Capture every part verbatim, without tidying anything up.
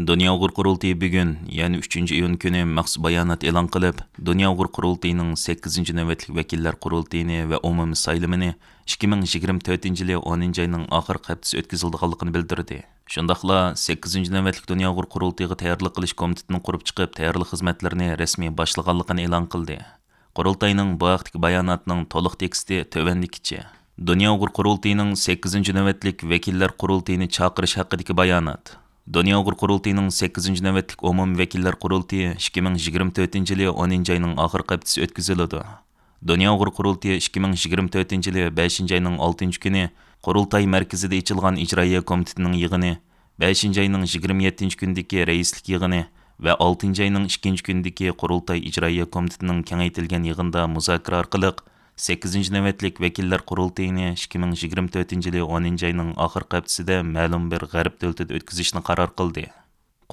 دۇنيا ئۇيغۇر قۇرۇلتىيى بۈگۈن، يەنى ئۈچىنچى ئىيۇن كۈنى مەخسۇس بايانات ئېلان قىلىپ، دۇنيا ئۇيغۇر قۇرۇلتىيىنىڭ سەككىزىنچى نۆۋەتلىك ۋەكىللەر قۇرۇلتىيىنى ۋە ئومۇمىي سايلىمىنى ئىككى مىڭ يىگىرمە تۆتىنچى يىلى ئونىنچى ئاينىڭ ئاخىرقى ھەپتىسى ئۆتكۈزۈلىدىغانلىقىنى بىلدۈردى. شۇنداقلا سەككىزىنچى نۆۋەتلىك دۇنيا ئۇيغۇر قۇرۇلتىيىغا تەييارلىق قىلىش كومىتېتىنى قۇرۇپ چىقىپ، تەييارلىق خىزمەتلىرىنى رەسمىي باشلىغانلىقىنى ئېلان قىلدى. قۇرۇلتاينىڭ بۇ ھەقتىكى باياناتىنىڭ تولۇق تېكىستى تۆۋەندىكىچە. دۇنيا ئۇيغۇر قۇرۇلتىيىنىڭ سەككىزىنچى نۆۋەتلىك ۋەكىللەر قۇرۇلتىيىنى چاقىرىش ھەققىدىكى بايانات. دۇنيا ئۇيغۇر قۇرۇلتىيىنىڭ سەككىزىنچى نۆۋەتلىك ئومۇمىي ۋەكىللەر قۇرۇلتىيى ئىككى مىڭ يىگىرمە تۆتىنچى يىلى ئونىنچى ئاينىڭ ئاخىرقى ھەپتىسى ئۆتكۈزۈلىدۇ. دۇنيا ئۇيغۇر قۇرۇلتىيى ئىككى مىڭ يىگىرمە تۆتىنچى يىلى بەشىنچى ئاينىڭ ئالتىنچى كۈنى قۇرۇلتاي مەركىزىدە ئېچىلغان ئىجرائىيە كومىتېتىنىڭ يىغىنى، بەشىنچى ئاينىڭ يىگىرمە يەتتىنچى كۈنىدىكى رەئىسلىك يىغىنى ۋە ئالتىنچى ئاينىڭ ئىككىنچى كۈنىدىكى قۇرۇلتاي ئىجرائىيە كومىتېتىنىڭ كېڭەيتىلگەن يىغىنىدا مۇزاكىرە ئارقىلىق، سەككىزىنچى نۆۋەتلىك ۋەكىللەر قۇرۇلتىيىنى ئىككى مىڭ يىگىرمە تۆتىنچى يىلى ئونىنچى ئاينىڭ ئاخىرقى ھەپتىسىدە مەلۇم بىر غەرب دۆلىتىدە ئۆتكۈزۈشنى قارار قىلدى.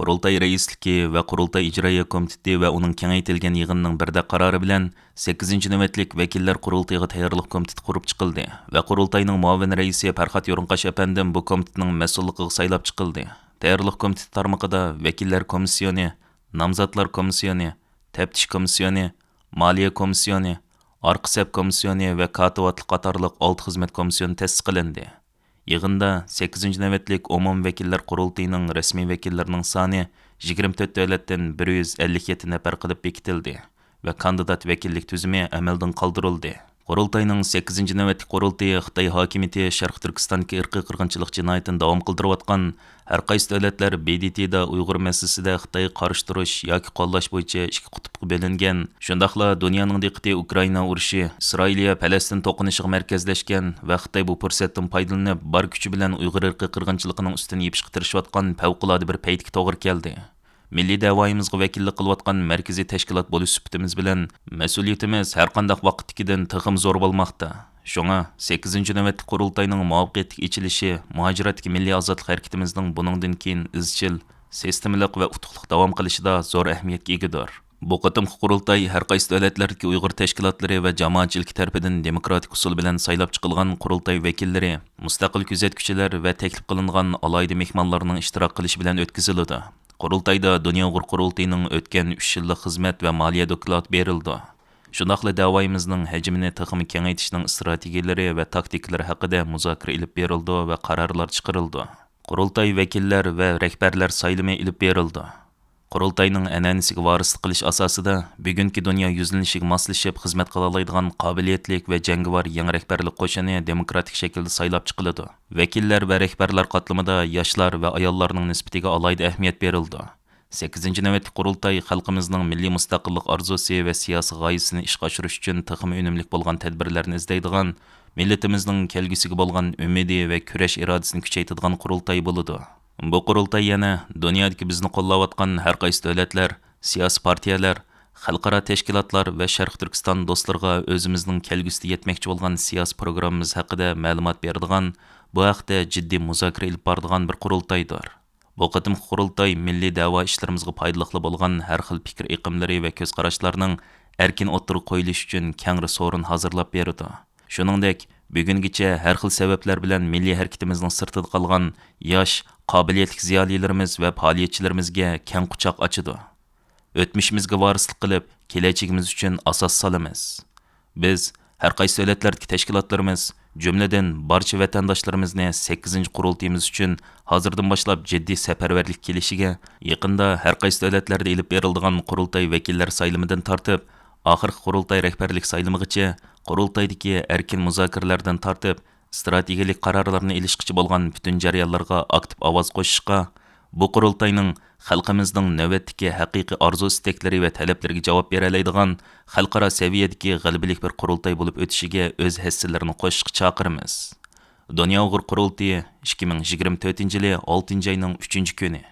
قۇرۇلتاي رەئىسلىكى ۋە قۇرۇلتاي ئىجرائىيە كومىتېتى ۋە ئۇنىڭ كېڭەيتىلگەن يىغىنىنىڭ بىردەك قارارى بىلەن، سەككىزىنچى نۆۋەتلىك ۋەكىللەر قۇرۇلتىيىغا تەييارلىق كومىتېتى قۇرۇپ چىقىلدى ۋە قۇرۇلتاينىڭ مۇئاۋىن رەئىسى پەرھات يورۇنقاش ئەپەندىم بۇ كومىتېتنىڭ مەسئۇللۇقىغا سايلاپ چىقىلدى. تەييارلىق كومىتېتى تارمىقىدا ۋەكىللەر كومىسسىيونى، نامزاتلار كومىسسىيونى، تەپتىش كومىسسىيونى، مالىيە كومىسسىيونى، ئارقا سەپ كومىسسىيونى ۋە كاتىۋاتلىق قاتارلىق ئالتە خىزمەت كومىسسىيونى تەسىس قىلىندى. يىغىندا سەككىزىنچى نۆۋەتلىك ئومۇمىي ۋەكىللەر قۇرۇلتىيىنىڭ رەسمىي ۋەكىللىرىنىڭ سانى يىگىرمە تۆت دۆلەتتىن بىر يۈز ئەللىك يەتتە نەپەر قىلىپ بېكىتىلدى ۋە كاندىدات ۋەكىللىك تۈزۈمى ئەمەلدىن قالدۇرۇلدى. قۇرۇلتاينىڭ سەككىزىنچى نۆۋەتلىك قۇرۇلتىيى خىتاي ھاكىمىيىتى شەرقىي تۈركىستاندىكى ئىرقىي قىرغىنچىلىق جىنايىتىنى داۋام قىلدۇرۇۋاتقان ھەر قايسى دۆلەتلەر ب د ت دا ئۇيغۇر مەسىلىسىدە خىتايغا قارشى تۇرۇش ياكى قوللاش بويىچە ئىككى قۇتۇپقا بۆلۈنگەن، شۇنداقلا دۇنيانىڭ دىققىتى ئۇكرائىنا ئۇرۇشى، ئىسرائىلىيە پەلەستىن توقۇنۇشىغا مەركەزلەشكەن ۋە خىتاي بۇ پۇرسەتتىن پايدىلىنىپ، بار كۈچى بىلەن ئۇيغۇر ئىرقىي قىرغىنچىلىقىنىڭ ئۈستىنى يېپىشقا تىرىشىۋاتقان پەۋقۇلئاددە بىر پەيتكە توغرا كەلدى. مىللىي دەۋايىمىزغا ۋەكىللىك قىلىۋاتقان مەركىزىي تەشكىلات بولۇش سۈپىتىمىز بىلەن، مەسئۇلىيىتىمىز ھەرقانداق ۋاقىتتىكىدىن تېخىمۇ زور بولماقتا. شۇڭا، سەككىزىنچى نۆۋەتلىك قۇرۇلتاينىڭ مۇۋەپپەقىيەتلىك ئېچىلىشى مۇھاجىرەتتىكى مىللىي ئازادلىق ھەرىكىتىمىزنىڭ بۇنىڭدىن كېيىن ئىزچىل، سىستېمىلىق ۋە ئۇتۇقلۇق داۋام قىلىشىدا زور ئەھمىيەتكە ئىگىدۇر. بۇ قېتىمقى قۇرۇلتاي ھەر قايسى دۆلەتلەردىكى ئۇيغۇر تەشكىلاتلىرى ۋە جامائەتچىلىكى تەرىپىدىن دېموكراتىك ئۇسۇل بىلەن سايلاپ چىقىلغان قۇرۇلتاي ۋەكىللىرى، مۇستەقىل كۆزەتكۈچىلەر ۋە تەكلىپ قىلىنغان ئالاھىدە مېھمانلارنىڭ ئىشتىراك قىلىشى بىلەن ئۆتكۈزۈلىدۇ. قۇرۇلتايدا دۇنيا ئۇيغۇر قۇرۇلتىيىنىڭ ئۆتكەن ئۈچ يىللىق خىزمەت ۋە مالىيە دوكلاتى بېرىلىدۇ. شۇنداقلا دەۋايىمىزنىڭ ھەجمىنى تېخىمۇ كېڭەيتىشنىڭ ئىستراتېگىيىلىرى ۋە تاكتىكىلىرى ھەققىدە مۇزاكىرە ئېلىپ بېرىلىدۇ ۋە قارارلار چىقىرىلىدۇ. قۇرۇلتاي ۋەكىللەر ۋە رەھبەرلەر سايلىمى ئېلىپ بېرىلىدۇ. قۇرۇلتاينىڭ ئەنئەنىسىگە ۋارىسلىق قىلىش ئاساسىدا، بۈگۈنكى دۇنيا يۈزلىنىشىگە ماسلىشىپ خىزمەت قىلالايدىغان قابىلىيەتلىك ۋە جەڭگىۋار يېڭى رەھبەرلىك قوشۇنى دېموكراتىك شەكىلدە سايلاپ چىقىلىدۇ. ۋەكىللەر ۋە رەھبەرلەر قاتلىمىدا ياشلار ۋە ئاياللارنىڭ نىسبىتىگە ئالاھىدە ئەھمىيەت بېرىلىدۇ. سەككىزىنچى نۆۋەتلىك قۇرۇلتاي خەلقىمىزنىڭ مىللىي مۇستەقىللىق ئارزۇسى ۋە سىياسىي غايىسىنى ئىشقا ئاشۇرۇش ئۈچۈن تېخىمۇ ئۈنۈملۈك بولغان تەدبىرلەرنى ئىزدەيدىغان، مىللىتىمىزنىڭ كەلگۈسىگە بولغان ئۈمىدى ۋە كۈرەش ئىرادىسىنى كۈچەيتىدىغان قۇرۇلتاي بولىدۇ. بۇ قۇرۇلتاي يەنە دۇنيادىكى بىزنى قوللاۋاتقان ھەر قايسى دۆلەتلەر، سىياسىي پارتىيەلەر، خەلقئارا تەشكىلاتلار ۋە شەرقىي تۈركىستان دوستلىرىغا ئۆزىمىزنىڭ كەلگۈسىدە يەتمەكچى بولغان سىياسىي پروگراممىمىز ھەققىدە مەلۇمات بېرىدىغان، بۇ ھەقتە جىددىي مۇزاكىرە ئېلىپ بارىدىغان بىر قۇرۇلتايدۇر. بۇ قېتىمقى قۇرۇلتاي مىللىي دەۋا ئىشلىرىمىزغا پايدىلىقلا بولغان ھەر خىل پىكىر ئېقىملىرى ۋە كۆز قاراشلارنىڭ ئەركىن ئوتتۇرىغا قويۇلۇشى ئۈچۈن كەڭرى سورۇن ھازىرلاپ بېرىدۇ. شۇنىڭدەك، بۈگۈنگىچە ھەر خىل سەۋەبلەر بىلەن مىللىي ھەرىكىتىمىزنىڭ سىرتىدا قالغان ياش، قابىلىيەتلىك زىيالىيلىرىمىز ۋە پائالىيەتچىلىرىمىزگە كەڭ قۇچاق ئاچىدۇ. ئۆتمۈشىمىزگە ۋارىسلىق قىلىپ، كېلەچىكىمىز ئۈچۈن ئاساس سالىمىز. بىز، ھەر قايسى دۆلەتلەردىكى تەشكىلاتلىرىمىز، جۈملىدىن بارچە ۋەتەنداشلىرىمىزنى سەككىزىنچى قۇرۇلتىيىمىز ئۈچۈن ھازىردىن باشلاپ جىددىي سەپەرۋەرلىك كېلىشىگە، يېقىندا ھەر قايسى دۆلەتلەردە ئېلىپ بېرىلىدىغان قۇرۇلتاي ۋەكىللەر سايلىمىدىن تارتىپ، ئاخىرقى قۇرۇلتاي رەھبەرلىك سايلىمىغىچە قۇرۇلتايدىكى ئەركىن مۇزاكىرىلەردىن تارتىپ، ئىستراتېگىيەلىك قارارلارنى ئېلىشقىچە بولغان پۈتۈن جەريانلارغا ئاكتىپ ئاۋاز قوشۇشقا، بۇ قۇرۇلتاينىڭ خەلقىمىزنىڭ نۆۋەتتىكى ھەقىقىي ئارزۇ-ئىستەكلىرى ۋە تەلەپلىرىگە جاۋاب بېرەلەيدىغان خەلقئارا سەۋىيەدىكى غەلىبىلىك بىر قۇرۇلتاي بولۇپ ئۆتۈشىگە ئۆز ھەسسىلىرىنى قوشۇشقا چاقىرىمىز. دۇنيا ئۇيغۇر قۇرۇلتىيى، ئىككى مىڭ يىگىرمە تۆتىنچى يىلى ئالتىنچى ئاينىڭ ئۈچىنچى كۈنى.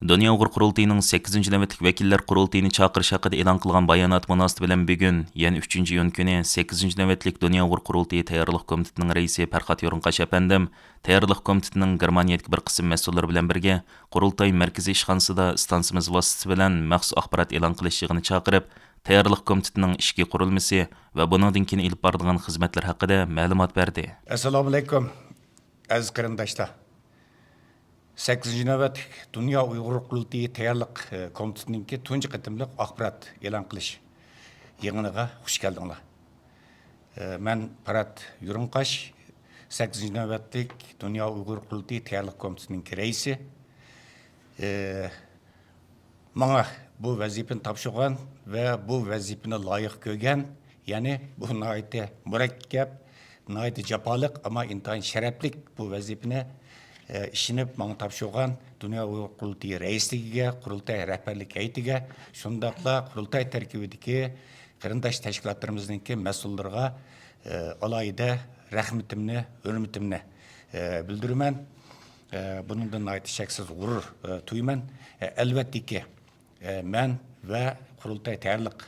دۇنيا ئۇيغۇر قۇرۇلتىيىنىڭ سەككىزىنچى نۆۋەتلىك ۋەكىللەر قۇرۇلتىيىنى چاقىرىش ھەققىدە ئېلان قىلغان بايانات مۇناسىۋىتى بىلەن بۈگۈن، يەنى ئۈچىنچى ئىيۇن كۈنى، سەككىزىنچى نۆۋەتلىك دۇنيا ئۇيغۇر قۇرۇلتىيى تەييارلىق كومىتېتىنىڭ رەئىسى پەرھات يورۇنقاش ئەپەندىم تەييارلىق كومىتېتىنىڭ گېرمانىيەدىكى بىر قىسىم مەسئۇللىرى بىلەن بىرگە قۇرۇلتاي مەركىزىي ئىشخانىسىدا ئىستانسىمىز ۋاسىتىسى بىلەن مەخسۇس ئاخبارات ئېلان قىلىش يىغىنى چاقىرىپ، تەييارلىق كومىتېتىنىڭ ئىچكى قۇرۇلمىسى ۋە بۇنىڭدىن كېيىن ئېلىپ بارىدىغان خىزمەتلەر ھەققىدە مەلۇمات بەردى. ئەسسالامۇئەلەيكۇم، ئەزىز قېرىنداشلار! سەككىزىنچى نۆۋەتلىك دۇنيا ئۇيغۇر قۇرۇلتىيى تەييارلىق، ئە، كومىتېتىنىڭكى تۇنجى قېتىملىق ئاخبارات ئېلان قىلىش يىغىنىغا خۇش كەلدىڭلار. ئە، مەن پەرھات يۇرۇنقاش، سەككىزىنچى نۆۋەتلىك دۇنيا ئۇيغۇر قۇرۇلتىيى تەييارلىق كومىتېتىنىڭكى رەئىسى. ئە، ماڭا بۇ ۋەزىپىنى تاپشۇرغان ۋە بۇ ۋەزىپىنى لايىق كۆرگەن، يەنى بۇ ناھايىتى مۇرەككەپ، ناھايىتى جاپالىق، ئەمما ئىنتايىن شەرەپلىك بۇ ۋەزىپىنى، ئە، ئىشىنىپ ماڭا تاپشۇرغان دۇنيا ئۇيغۇر قۇرۇلتىيى رەئىسلىكىگە، قۇرۇلتاي رەھبەرلىك ھەيئىتىگە، شۇنداقلا قۇرۇلتاي تەركىبىدىكى قېرىنداش تەشكىلاتلىرىمىزنىڭكى مەسئۇللىرىغا، ئە، ئالاھىدە رەھمىتىمنى، ھۆرمىتىمنى، ئە، بىلدۈرىمەن. ئە، بۇنىڭدىن ناھايىتى شەكسىز غۇرۇر، ئە، تۇيىمەن. ئە، ئەلۋەتتىكى، ئە، مەن ۋە قۇرۇلتاي تەييارلىق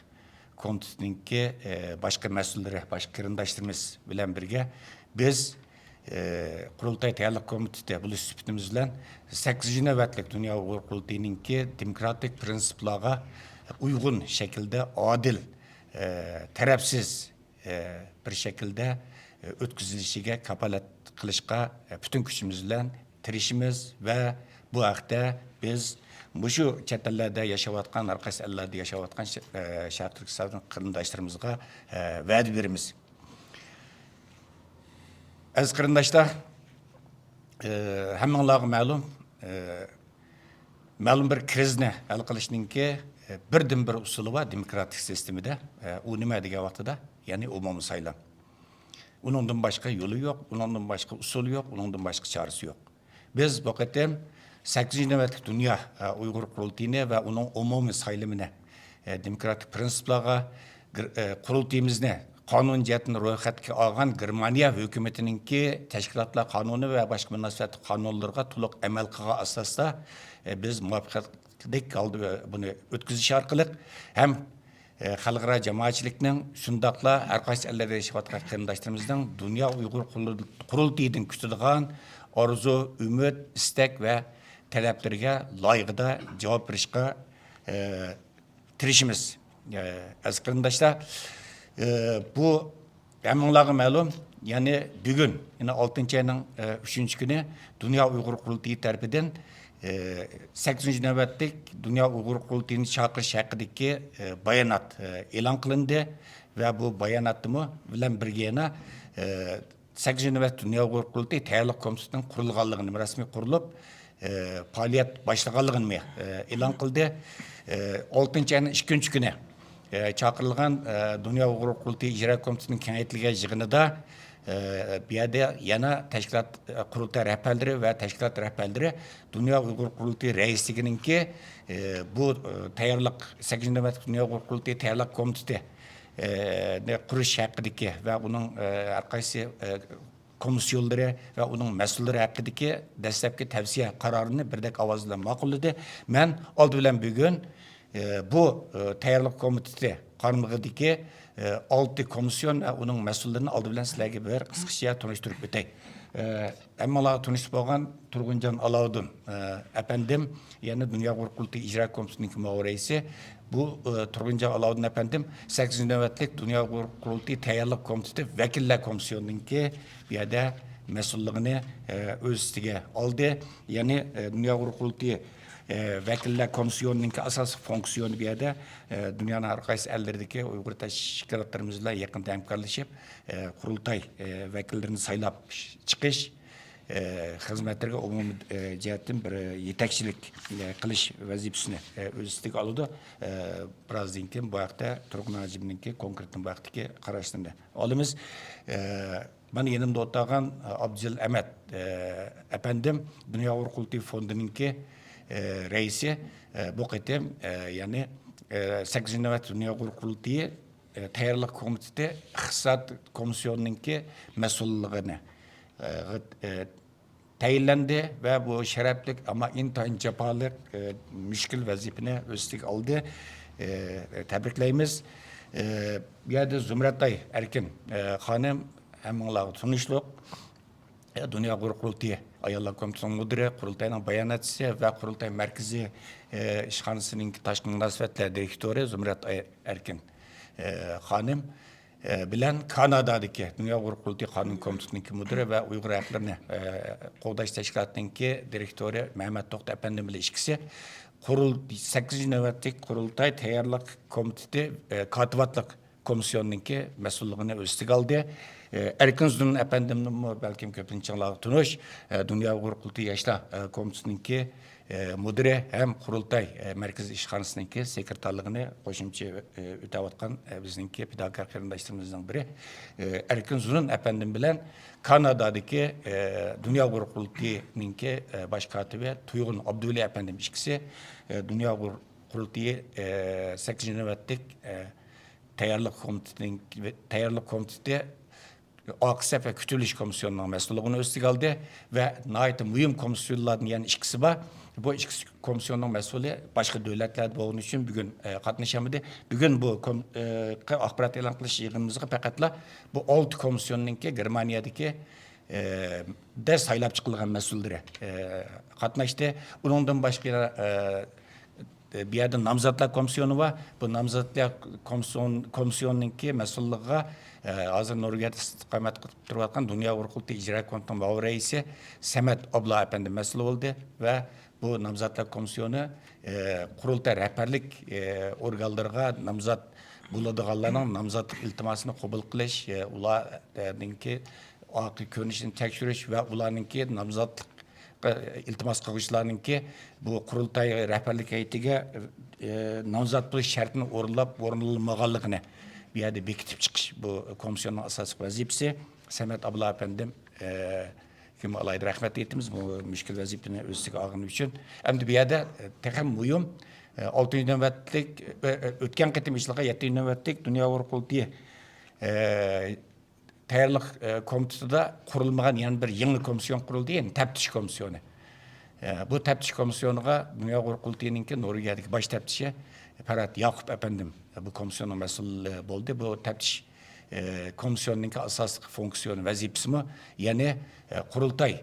كومىتېتىنىڭكى، ئە، باشقا مەسئۇللىرى، باشقا قېرىنداشلىرىمىز بىلەن بىرگە بىز، ئە، قۇرۇلتاي تەييارلىق كومىتېتى بولۇش سۈپىتىمىز بىلەن سەككىزىنچى نۆۋەتلىك دۇنيا ئۇيغۇر قۇرۇلتىيىنىڭكى دېموكراتىك پىرىنسىپلارغا ئۇيغۇن شەكىلدە ئادىل، ئە، تەرەپسىز، ئە، بىر شەكىلدە، ئە، ئۆتكۈزۈلۈشىگە كاپالەت قىلىشقا، ئە، پۈتۈن كۈچىمىز بىلەن تىرىشىمىز ۋە بۇ ھەقتە بىز مۇشۇ چەت ئەللەردە ياشاۋاتقان، ھەر قايسى ئەللەردە ياشاۋاتقان شە-، ئە، شەرقىي تۈركىستان قېرىنداشلىرىمىزغا، ئە، ۋەدە بېرىمىز. ئەزىز قېرىنداشلار، ئە، ھەممىڭلارغا مەلۇم، ئە، مەلۇم بىر كىرىزنى ھەل قىلىشنىڭكى، ئە، بىردىنبىر ئۇسۇلى بار دېموكراتىك سىستېمىدا. ئە، ئۇ نېمە دېگەن ۋاقتىدا؟ يەنى ئومۇمىي سايلام. ئۇنىڭدىن باشقا يولى يوق، ئۇنىڭدىن باشقا ئۇسۇلى يوق، ئۇنىڭدىن باشقا چارىسى يوق. بىز بۇ قېتىم سەككىزىنچى نۆۋەتلىك دۇنيا، ئە، ئۇيغۇر قۇرۇلتىيىنى ۋە ئۇنىڭ ئومۇمىي سايلىمىنى، ئە، دېموكراتىك پىرىنسىپلارغا، گىر-، ئە، قۇرۇلتىيىمىزنى قانۇن جەھەتتىن رويخەتكە ئالغان گېرمانىيە ھۆكۈمىتىنىڭكى تەشكىلاتلار قانۇنى ۋە باشقا مۇناسىۋەتلىك قانۇنلىرىغا تولۇق ئەمەل قىلغان ئاساستا، ئە، بىز مۇۋەپپەقىيەتلىك ھالدا بۇنى ئۆتكۈزۈش ئارقىلىق ھەم، ئە، خەلقئارا جامائەتچىلىكنىڭ، شۇنداقلا ھەر قايسى ئەللەردە ياشاۋاتقان قېرىنداشلىرىمىزنىڭ دۇنيا ئۇيغۇر قۇرۇل-، قۇرۇلتىيىدىن كۈتىدىغان ئارزۇ، ئۈمىد، ئىستەك ۋە تەلەپلىرىگە لايىقىدا جاۋاب بېرىشقا، ئە، تىرىشىمىز. ئە، ئەزىز قېرىنداشلار، ئە، بۇ ھەممىڭلارغا مەلۇم، يەنى بۈگۈن، يەنى ئالتىنچى ئاينىڭ، ئە، ئۈچىنچى كۈنى دۇنيا ئۇيغۇر قۇرۇلتىيى تەرىپىدىن، ئە، سەككىزىنچى نۆۋەتلىك دۇنيا ئۇيغۇر قۇرۇلتىيىنى چاقىرىش ھەققىدىكى، ئە، بايانات، ئە، ئېلان قىلىندى ۋە بۇ باياناتتىمۇ بىلەن بىرگە يەنە، ئە، سەككىزىنچى نۆۋەت دۇنيا ئۇيغۇر قۇرۇلتىيى تەييارلىق كومىتېتىنىڭ قۇرۇلغانلىقىنى، رەسمىي قۇرۇلۇپ، ئە، پائالىيەت باشلىغانلىقىنى، ئە، ئېلان قىلدى. ئە، ئالتىنچى ئاينىڭ ئىككىنچى كۈنى، ئە، چاقىرىلغان، ئە، دۇنيا ئۇيغۇر قۇرۇلتىيى ئىجرا كومىتېتىنىڭ كېڭەيتىلگەن يىغىنىدا، ئە، بۇ يەردە يەنە تەشكىلات، ئە، قۇرۇلتاي رەھبەرلىرى ۋە تەشكىلات رەھبەرلىرى دۇنيا ئۇيغۇر قۇرۇلتىيى رەئىسلىكىنىڭكى، ئە، بۇ، ئە، تەييارلىق، سەككىزىنچى نۆۋەتلىك دۇنيا ئۇيغۇر قۇرۇلتىيى تەييارلىق كومىتېتى، ئە، نى قۇرۇش ھەققىدىكى ۋە ئۇنىڭ، ئە، ھەر قايسى، ئە، كومىسسىيونلىرى ۋە ئۇنىڭ مەسئۇللىرى ھەققىدىكى دەسلەپكى تەۋسىيە قارارىنى بىردەك ئاۋاز بىلەن ماقۇللىدى. مەن ئالدى بىلەن بۈگۈن، ئە، بۇ، ئە، تەييارلىق كومىتېتى قارمىقىدىكى، ئە، ئالتە كومىسسىيون ۋە ئۇنىڭ مەسئۇللىرىنى ئالدى بىلەن سىلەرگە بىر قىسقىچە تونۇشتۇرۇپ ئۆتەي. ئە، ھەممىڭلارغا تونۇش بولغان تۇرغۇنجان ئالاۋۇدۇن، ئە، ئەپەندىم، يەنى دۇنيا ئۇيغۇر قۇرۇلتىيى ئىجرا كومىتېتىنىڭكى مۇئاۋىن رەئىسى. بۇ، ئە، تۇرغۇنجان ئالاۋۇدۇن ئەپەندىم سەككىزىنچى نۆۋەتلىك دۇنيا ئۇيغۇر قۇرۇلتىيى تەييارلىق كومىتېتى ۋەكىللەر كومىسسىيونىنىڭكى بۇ يەردە مەسئۇللۇقىنى، ئە، ئۆز ئۈستىگە ئالدى. يەنى، ئە، دۇنيا ئۇيغۇر قۇرۇلتىيى، ئە، ۋەكىللەر كومىسسىيونىنىڭكى ئاساسلىق فۇنكسىيونى بۇ يەردە، ئە، دۇنيانىڭ ھەر قايسى ئەللىرىدىكى ئۇيغۇر تەشكىلاتلىرىمىز بىلەن يېقىندا ھەمكارلىشىپ، ئە، قۇرۇلتاي، ئە، ۋەكىللىرىنى سايلاپ چىقىش، ئە، خىزمەتلىرىگە ئومۇمىي، ئە، جەھەتتىن بىر يېتەكچىلىك، ئە، قىلىش ۋەزىپىسىنى، ئە، ئۆز ئۈستىگە ئالىدۇ. ئە، بىرازدىن كېيىن بۇ ھەقتە تۇرغۇن ھاجىمنىڭكى كونكرېتنى بۇ ھەقتىكى قاراشلىرىنى ئالىمىز. ئە، مانا يېنىمدا ئولتۇرغان، ئە، ئابدۇجېلىل ئەمەت، ئە، ئەپەندىم دۇنيا ئۇيغۇر قۇرۇلتىيى فوندىنىڭكى، ئە، رەئىسى، ئە، بۇ قېتىم، ئە، يەنى، ئە، سەككىزىنچى نۆۋەت دۇنيا ئۇيغۇر قۇرۇلتىيى، ئە، تەييارلىق كومىتېتى ئىقتىساد كومىسسىيونىنىڭكى مەسئۇللۇقىنى، ئە، غىت-، ئە، تەيىنلەندى ۋە بۇ شەرەپلىك، ئەمما ئىنتايىن جاپالىق، ئە، مۈشكۈل ۋەزىپىنى ئۆز ئۈستىگە ئالدى. ئە، تەبرىكلەيمىز. ئە، بۇ يەردە زۇمرەتئاي ئەركىن، ئە، خانىم، ھەممىڭلارغا تونۇشلۇق. ئە، دۇنيا ئۇيغۇر قۇرۇلتىيى ئاياللار كومىتېتىنىڭ مۇدىرى، قۇرۇلتاينىڭ باياناتچىسى ۋە قۇرۇلتاي مەركىزىي، ئە، ئىشخانىسىنىڭ تاشقى مۇناسىۋەتلەر دىرېكتورى زۇمرەتئاي ئەركىن، ئە، خانىم، ئە، بىلەن كانادادىكى دۇنيا ئۇيغۇر قۇرۇلتىيى قانۇن كومىتېتىنىڭكى مۇدىرى ۋە ئۇيغۇر ھەقلىرىنى، ئە، قوغداش تەشكىلاتىنىڭكى دىرېكتورى مەمەت توختى ئەپەندىم بىلەن ئىككىسى قۇرۇل-، سەككىزىنچى نۆۋەتلىك قۇرۇلتاي تەييارلىق كومىتېتى، ئە، كاتىۋاتلىق كومىسسىيونىنىڭكى مەسئۇللۇقىنى ئۆز ئۈستىگە ئالدى. ئە، ئەركىن زۇنۇن ئەپەندىممۇ بەلكىم كۆپىنچىلارغا تونۇش، ئە، دۇنيا ئۇيغۇر قۇرۇلتىيى ياشلار، ئە، كومىتېتىنىڭكى، ئە، مۇدىرى ھەم قۇرۇلتاي، ئە، مەركىزىي ئىشخانىسىنىڭكى سېكرېتارلىقىنى قوشۇمچە، ئە، ئۆتەۋاتقان، ئە، بىزنىڭكى پىداكار قېرىنداشلىرىمىزنىڭ بىرى، ئە، ئەركىن زۇنۇن ئەپەندىم بىلەن كانادادىكى، ئە، دۇنيا ئۇيغۇر قۇرۇلتىيىنىڭكى، ئە، باش كاتىپى تۇيغۇن ئابدۇۋەلى ئەپەندىم ئىككىسى، ئە، دۇنيا ئۇيغۇر قۇرۇلتىيى، ئە، سەككىزىنچى نۆۋەتلىك، ئە، تەييارلىق كومىتېتىنىڭ، تەييارلىق كومىتېتى ئارقا سەپ ۋە كۈتۈۋېلىش كومىسسىيونىنىڭ مەسئۇللۇقىنى ئۆز ئۈستىگە ئالدى ۋە ناھايىتى مۇھىم كومىسسىيونلاردىن يەنە ئىككىسى بار. بۇ ئىككى كومىسسىيوننىڭ مەسئۇلى باشقا دۆلەتلەردە بولغىنى ئۈچۈن بۈگۈن، ئە، قاتنىشالمىدى. بۈگۈن بۇ كوم-، ئە، ئاخبارات ئېلان قىلىش يىغىنىمىزغا پەقەتلا بۇ ئالتە كومىسسىيوننىڭكى گېرمانىيەدىكى، ئە، دە سايلاپ چىقىلغان مەسئۇللىرى، ئە، قاتناشتى. ئۇنىڭدىن باشقا، ئە، بۇ يەردە نامزاتلار كومىسسىيونى بار. بۇ نامزاتلار كومىسسىيون-، كومىسسىيونىنىڭكى مەسئۇللۇقىغا، ئە، ھازىر نورۋېگىيەدە ئىستىقامەت قىلىپ تۇرۇۋاتقان دۇنيا ئۇيغۇر قۇرۇلتىيى ئىجرا كومىتېتىنىڭ مۇئاۋىن رەئىسى سەمەت ئابلا ئەپەندى مەسئۇل بولدى ۋە بۇ نامزاتلار كومىسسىيونى، ئە، قۇرۇلتاي رەھبەرلىك، ئە، ئورگانلىرىغا نامزات بولىدىغانلارنىڭ نامزاتلىق ئىلتىماسىنى قوبۇل قىلىش، ئە، ئۇلارنىڭكى ئارقا كۆرۈنۈشىنى تەكشۈرۈش ۋە ئۇلارنىڭكى نامزاتلىق ئىلتىماس قىلغۇچىلارنىڭكى بۇ قۇرۇلتاي رەھبەرلىك ھەيئىتىگە، ئى، نامزات بولۇش شەرتىنى ئورۇنلاپ، ئورۇنلىمىغانلىقىنى بۇ يەردە بېكىتىپ چىقىش بۇ كومىسسىيوننىڭ ئاساسلىق ۋەزىپىسى. سەمەت ئابلا ئەپەندىم، ئى، كىم ئالاھىدە رەھمەت ئېيتىمىز بۇ مۈشكۈل ۋەزىپىنى ئۆز ئۈستىگە ئالغىنى ئۈچۈن. ئەمدى بۇ يەردە، ئى، تېخىمۇ مۇھىم، ئى، ئالتىنچى نۆۋەتلىك، ئى، ئى، ئۆتكەن قېتىم ئېچىلغان يەتتىنچى نۆۋەتلىك دۇنيا ئۇيغۇر قۇرۇلتىيى، ئى، تەييارلىق، ئە، كومىتېتىدا قۇرۇلمىغان يەنە بىر يېڭى كومىسسىيون قۇرۇلدى، يەنى تەپتىش كومىسسىيونى. ئە، بۇ تەپتىش كومىسسىيونىغا دۇنيا ئۇيغۇر قۇرۇلتىيىنىڭكى نورۋېگىيەدىكى باش تەپتىشى پەرھات ياقۇپ ئەپەندىم بۇ كومىسسىيوننىڭ مەسئۇلى بولدى. بۇ تەپتىش، ئە، كومىسسىيونىڭكى ئاساسلىق فۇنكسىيونى، ۋەزىپىسىمۇ يەنى، ئە، قۇرۇلتاي،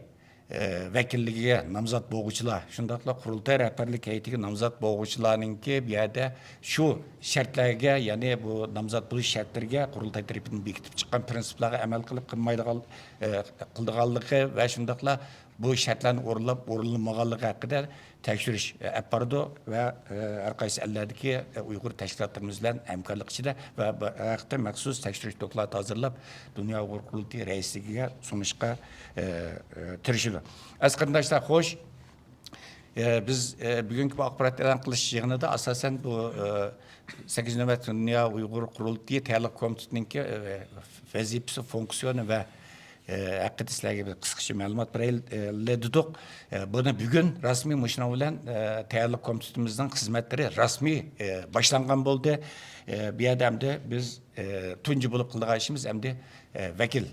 ئە، ۋەكىللىكىگە نامزات بولغۇچىلار، شۇنداقلا قۇرۇلتاي رەھبەرلىك ھەيئىتىگە نامزات بولغۇچىلارنىڭكى بۇ يەردە شۇ شەرتلەرگە، يەنى بۇ نامزات بولۇش شەرتلىرىگە قۇرۇلتاي تەرىپىدىن بېكىتىپ چىققان پىرىنسىپلارغا ئەمەل قىلىپ قىلمايدىغان، ئە، قىلىدىغانلىقى ۋە شۇنداقلا بۇ شەرتلەرنى ئورۇنلاپ ئورۇنلىمىغانلىقى ھەققىدە تەكشۈرۈش، ئە، ئەپ بارىدۇ ۋە، ئە، ھەر قايسى ئەللەردىكى، ئە، ئۇيغۇر تەشكىلاتلىرىمىز بىلەن ھەمكارلىق ئىچىدە ۋە بۇ ھەقتە مەخسۇس تەكشۈرۈش دوكلاتى ھازىرلاپ، دۇنيا ئۇيغۇر قۇرۇلتىيى رەئىسلىكىگە سۇنۇشقا، ئە، ئە، تىرىشىدۇ. ئەزىز قېرىنداشلار، خوش. ئە، بىز، ئە، بۈگۈنكى بۇ ئاخبارات ئېلان قىلىش يىغىنىدا ئاساسەن بۇ، ئە، سەككىزىنچى نۆۋەت دۇنيا ئۇيغۇر قۇرۇلتىيى تەييارلىق كومىتېتىنىڭكى، ئە، ۋەزىپىسى، فۇنكسىيونى ۋە، ئە، ھەققىدە سىلەرگە بىر قىسقىچە مەلۇمات بېرەيلى دېدۇق. ئە، بۇنى بۈگۈن رەسمىي مۇشۇنىڭ بىلەن، ئە، تەييارلىق كومىتېتىمىزنىڭ خىزمەتلىرى رەسمىي، ئە، باشلانغان بولدى. ئە، بۇ يەردە ئەمدى بىز، ئە، تۇنجى بولۇپ قىلىدىغان ئىشىمىز ئەمدى، ئە، ۋەكىل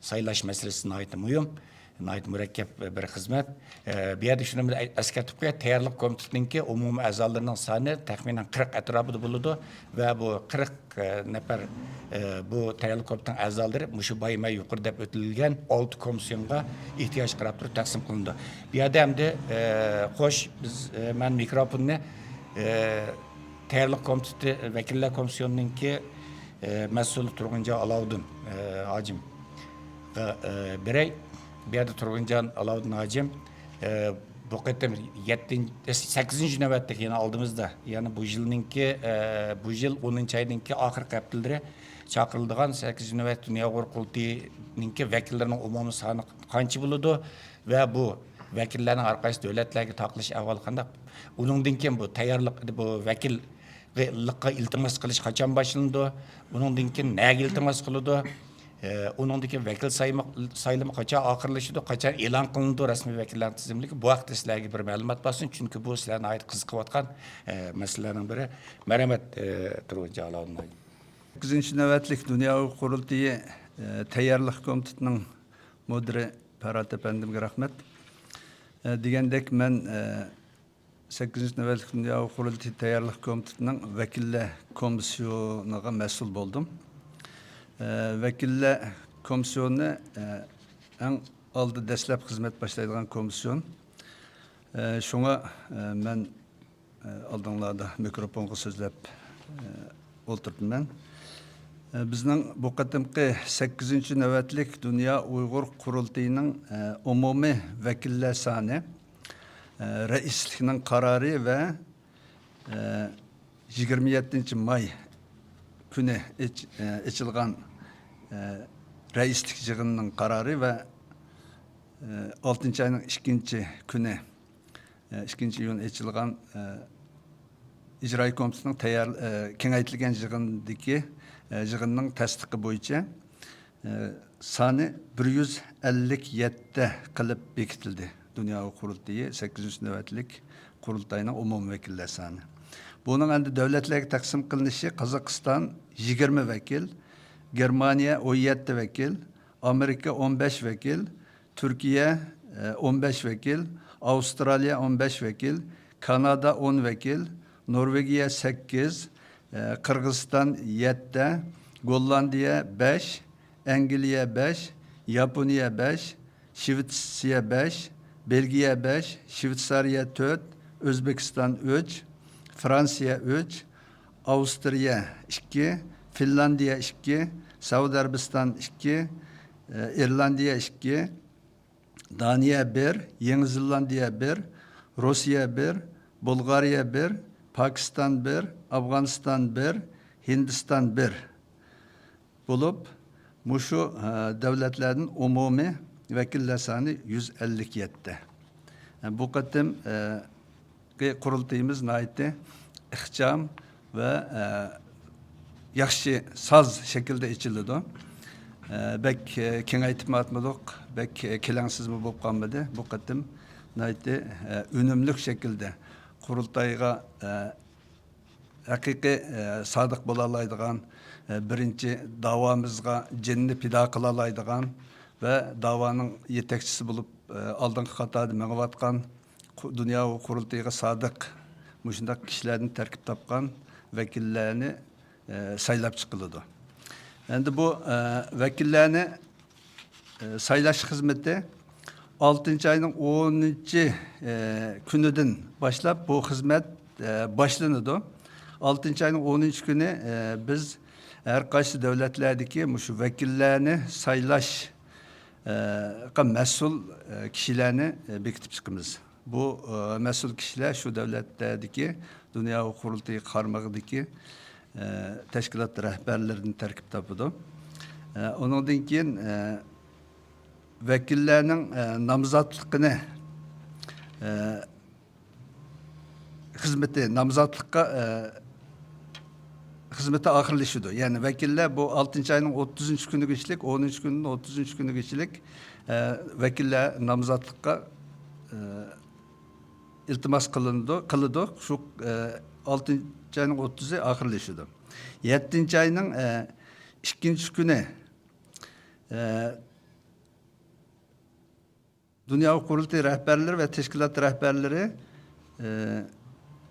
سايلاش مەسىلىسى ناھايىتى مۇھىم، ناھايىتى مۇرەككەپ بىر خىزمەت. ئە، بۇ يەردە شۇنى بىر ئەسكەرتىپ قوياي، تەييارلىق كومىتېتىنىڭكى ئومۇمىي ئەزالىرىنىڭ سانى تەخمىنەن قىرىق ئەتراپىدا بولىدۇ ۋە بۇ قىرىق، ئە، نەپەر، ئە، بۇ تەييارلىق كومىتېتىنىڭ ئەزالىرى مۇشۇ بايىمەن يۇقىرىدا دەپ ئۆتۈلگەن ئالتە كومىسسىيونغا ئېھتىياجغا قاراپ تۇرۇپ تەقسىم قىلىنىدۇ. بۇ يەردە ئەمدى، ئە، خوش، بىز، ئە، مەن مىكروفوننى، ئە، تەييارلىق كومىتېتى ۋەكىللەر كومىسسىيونىنىڭكى، ئە، مەسئۇلى تۇرغۇنجان ئالاۋۇدۇن، ئە، ھاجىمغا، ئە، بېرەي. بۇ يەردە تۇرغۇنجان ئالاۋۇدۇن ھاجىم، ئە، بۇ قېتىم يەتتىنچى، سەككىزىنچى نۆۋەتلىك يەنە ئالدىمىزدا، يەنى بۇ يىلنىڭكى، ئە، بۇ يىل ئونىنچى ئاينىڭكى ئاخىرقى ھەپتىلىرى چاقىرىلىدىغان سەككىزىنچى نۆۋەت دۇنيا ئۇيغۇر قۇرۇلتىيىنىڭكى ۋەكىللىرىنىڭ ئومۇمىي سانى قانچە بولىدۇ ۋە بۇ ۋەكىللەرنىڭ ھەر قايسى دۆلەتلەرگە تارقىلىش ئەھۋالى قانداق؟ ئۇنىڭدىن كېيىن بۇ تەييارلىق، بۇ ۋەكىللىققا ئىلتىماس قىلىش قاچان باشلىنىدۇ؟ ئۇنىڭدىن كېيىن نەگە ئىلتىماس قىلىدۇ؟ ئە، ئۇنىڭدىن كېيىن ۋەكىل سايمى-، سايلىمى قاچان ئاخىرلىشىدۇ؟ قاچان ئېلان قىلىنىدۇ رەسمىي ۋەكىللەرنىڭ تىزىملىكى؟ بۇ ھەقتە سىلەرگە بىر مەلۇمات بەرسۇن، چۈنكى بۇ سىلەر ناھايىتى قىزىقىۋاتقان، ئە، مەسىلىلەرنىڭ بىرى. مەرھەمەت، ئە، تۇرغۇنجان ئالاۋۇدۇن. سەككىزىنچى نۆۋەتلىك دۇنيا ئۇيغۇر قۇرۇلتىيى، ئە، تەييارلىق كومىتېتىنىڭ مۇدىرى پەرھات ئەپەندىمگە رەھمەت. ئە، دېگەندەك، مەن، ئە، سەككىزىنچى نۆۋەتلىك دۇنيا قۇرۇلتىيى تەييارلىق كومىتېتىنىڭ ۋەكىللەر كومىسسىيونىغا مەسئۇل بولدۇم. ئە، ۋەكىللەر كومىسسىيونى، ئە، ئەڭ ئالدى دەسلەپ خىزمەت باشلايدىغان كومىسسىيون. ئە، شۇڭا، ئە، مەن ئالدىڭلاردا مىكروفونغا سۆزلەپ، ئە، ئولتۇرىمەن. ئە، بىزنىڭ بۇ قېتىمقى سەككىزىنچى نۆۋەتلىك دۇنيا ئۇيغۇر قۇرۇلتىيىنىڭ، ئە، ئومۇمىي ۋەكىللەر سانى، ئە، رەئىسلىكنىڭ قارارى ۋە، ئە، يىگىرمە يەتتىنچى ماي كۈنى ئېچ-، ئە، ئېچىلغان، ئە، رەئىسلىك يىغىنىنىڭ قارارى ۋە، ئە، ئالتىنچى ئاينىڭ ئىككىنچى كۈنى ئىككىنچى ئىيۇن ئېچىلغان، ئە، ئىجرائىي كومىتېتنىڭ تەييار-، ئە، كېڭەيتىلگەن يىغىندىكى، ئە، يىغىننىڭ تەستىقى بويىچە، ئە، سانى بىر يۈز ئەللىك يەتتە قىلىپ بېكىتىلدى. دۇنيا قۇرۇلتىيى سەككىزىنچى نۆۋەتلىك قۇرۇلتاينىڭ ئومۇمىي ۋەكىللەر سانى. بۇنىڭ ئەمدى دۆلەتلەرگە تەقسىم قىلىنىشى: قازاقىستان يىگىرمە ۋەكىل، گېرمانىيە ئون يەتتە ۋەكىل، ئامېرىكا ئون بەش ۋەكىل، تۈركىيە، ئە، ئون بەش ۋەكىل، ئاۋسترالىيە ئون بەش ۋەكىل، كانادا ئون ۋەكىل، نورۋېگىيە سەككىز، ئە، قىرغىزىستان يەتتە، گوللاندىيە بەش، ئەنگلىيە بەش، ياپونىيە بەش، شىۋېتسىيە بەش، بېلگىيە بەش، شىۋېتسارىيە تۆت، ئۆزبېكىستان ئۈچ، فرانسىيە ئۈچ، ئاۋسترىيە ئىككى، فىنلاندىيە ئىككى، سەئۇدى ئەرەبىستان ئىككى، ئىرلاندىيە ئىككى، دانىيە بىر، يېڭى زېلاندىيە بىر، روسىيە بىر، بۇلغارىيە بىر، پاكىستان بىر، ئافغانىستان بىر، ھىندىستان بىر بولۇپ، مۇشۇ، ئە، دۆلەتلەردىن ئومۇمىي ۋەكىللەر سانى يۈز ئەللىك يەتتە. ئە، بۇ قېتىم، ئە، قۇرۇلتىيىمىز ناھايىتى ئىخچام ۋە، ئە، ياخشى ساز شەكىلدە ئېچىلىدۇ. ئە، بەك، ئە، كېڭەيتىپمۇ ئاتمىدۇق، بەك، ئە، كېلەڭسىزمۇ بولۇپ قالمىدى. بۇ قېتىم ناھايىتى، ئە، ئۈنۈملۈك شەكىلدە قۇرۇلتايغا، ئە، ھەقىقىي، ئە، سادىق بولالايدىغان، ئە، بىرىنچى داۋامىزغا جېنىنى پىدا قىلالايدىغان ۋە داۋانىڭ يېتەكچىسى بولۇپ، ئە، ئالدىنقى قاتاردا مېڭىۋاتقان قۇ-، دۇنيا قۇرۇلتىيىغا سادىق مۇشۇنداق كىشىلەردىن تەركىب تاپقان ۋەكىللەرنى، ئە، سايلاپ چىقىلىدۇ. ئەمدى بۇ، ئە، ۋەكىللەرنى، ئە، سايلاش خىزمىتى ئالتىنچى ئاينىڭ ئونىنچى، ئە، كۈنىدىن باشلاپ بۇ خىزمەت، ئە، باشلىنىدۇ. ئالتىنچى ئاينىڭ ئونىنچى كۈنى، ئە، بىز ھەر قايسى دۆلەتلەردىكى مۇشۇ ۋەكىللەرنى سايلاش، ئە، قا مەسئۇل، ئە، كىشىلەرنى، ئە، بېكىتىپ چىقىمىز. بۇ، ئە، مەسئۇل كىشىلەر شۇ دۆلەتلەردىكى دۇنيا قۇرۇلتىيى قارمىقىدىكى، ئە، تەشكىلات رەھبەرلىرىدىن تەركىب تاپىدۇ. ئە، ئۇنىڭدىن كېيىن، ئە، ۋەكىللەرنىڭ، ئە، نامزاتلىقىنى، ئە، خىزمىتى، نامزاتلىققا، ئە، خىزمىتى ئاخىرلىشىدۇ. يەنى ۋەكىللەر بۇ ئالتىنچى ئاينىڭ ئوتتۇزىنچى كۈنىگىچىلىك، ئونىنچى كۈنىدىن ئوتتۇزىنچى كۈنىگىچىلىك، ئە، ۋەكىللەر نامزاتلىققا، ئە، ئىلتىماس قىلىنىدۇ، قىلىدۇ. شۇ، ئە، ئالتىنچى ئاينىڭ ئوتتۇزى ئاخىرلىشىدۇ. يەتتىنچى ئاينىڭ، ئە، ئىككىنچى كۈنى، ئە، دۇنيا قۇرۇلتىيى رەھبەرلىرى ۋە تەشكىلات رەھبەرلىرى، ئە،